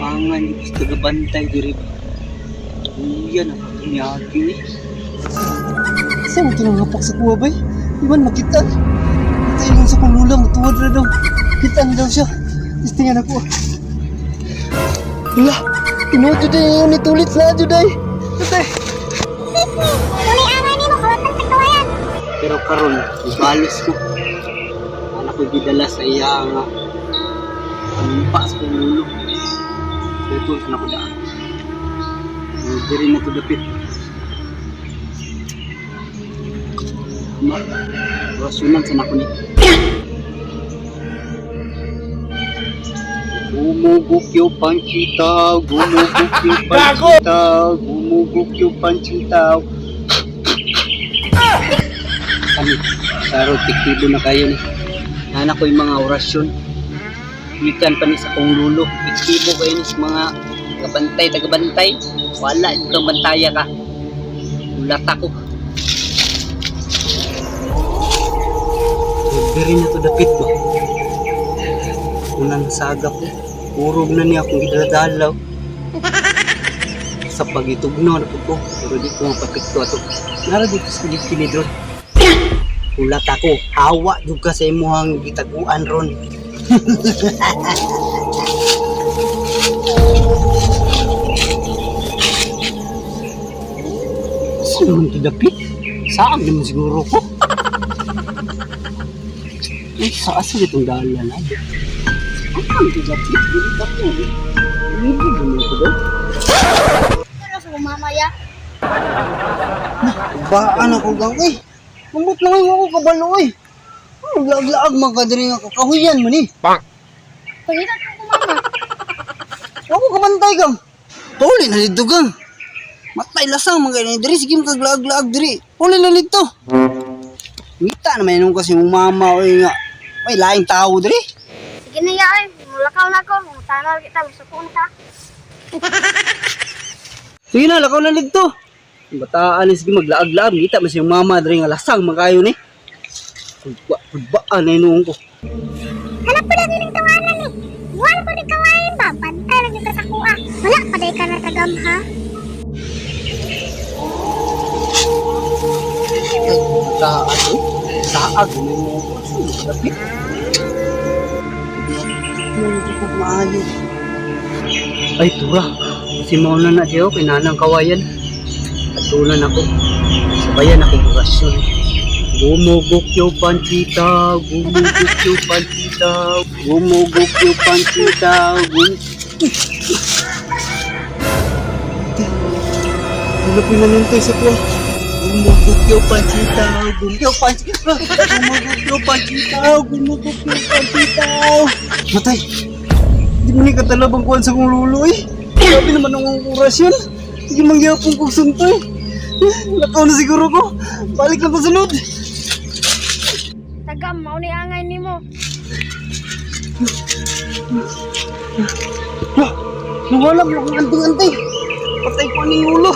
Angan gusto gabantay diri ba. Uya na pa niagi eh. Sa mo tinangapak sa kuwa bay? Di man makita. Ito yung sa kong lula, matuwad na daw. Kita na daw siya. Istingan ako. Wala, tinuod jud ay ni tulit na jud ay. Tatay. Uli angay nimo kawatan sa kawayan. Pero karon, ibalos ko. Anak ko gidala sa iya nga panumpa sa kong lulo. Dito sa nako daan. Diri na to dapit. Ma, orasyonan sa nako ni. Gumugukyo panchita, gumugukyo panchita, gumugukyo panchita. Kami, saro, tiktibo na kayo ni. Nana ko yung mga orasyon. Gikan pa ni sa kong lulo. Tiktibo kayo ni sa mga kabantay, tagabantay. Wala, yung kang bantaya ka. Ulat ako. Diri na to dapit ba? Unang saga ko. Urog na niya akong gidaladalaw. Sa pagitugnaw na po ko. Pero di ko mapapikto ato. Nara dito sa kilid ron. Ulat ako. Hawa jud ka sa imuhang gitaguan ron. Sino man to dapit? Saan naman siguro ko? Ay, sa asa itong dala na? Ano ang to dapit? Dili ka po. Hindi naman ko daw. Pero sa mamaya. Baan ako gang eh. Mamot lang ako kabalo eh. Ang laag-laag man ka diri nga kakahuyan man eh. Pangita ko mama. Ako kabantay gang. Pauli na dito gang. Matay lasang man kayo diri sige man kaglaag-laag diri. Pauli na dito. Ngita naman yun kasi yung mama oy nga. May laing tao diri. Sige na ya oy, mulakaw na ko. Mutanaw kita musukon ka. Sige na, lakaw na dito. Ang Bataan ni sige maglaag-laag. Ngita man si yung mama diri nga lasang man kayo ni. Kulbaan na inuong ko. Hanap ko lang ining tawanan ni. Wala ko ni kawayan ba? Bantay lang kita sa kuha. Wala pa day ka na tagam ha. Bataan eh. Saag mo mo ko. Dapit. Hindi ko maayo. Ay, tura. Si Mauna na diyo, kinanang kawayan. Atunan ako. Sabayan ako orasyon. Gumugukyo panchita, gumugukyo panchita, gumugukyo panchita, gum... Wala ko nanantay sa tuwa. Gumugukyo panchita, gumugukyo panchita, gumugukyo panchita, gumugukyo panchita. Matay! Di mo ni katalabang kuhan sa kong lulo eh. Grabe naman ang orasyon. Sige mangyapong kong suntoy. Lakaw na siguro ko. Balik lang ko sunod. Tagam mao ni angay nimo. Wah, nawala mo akong anting-anting. Patay ko aning ulo.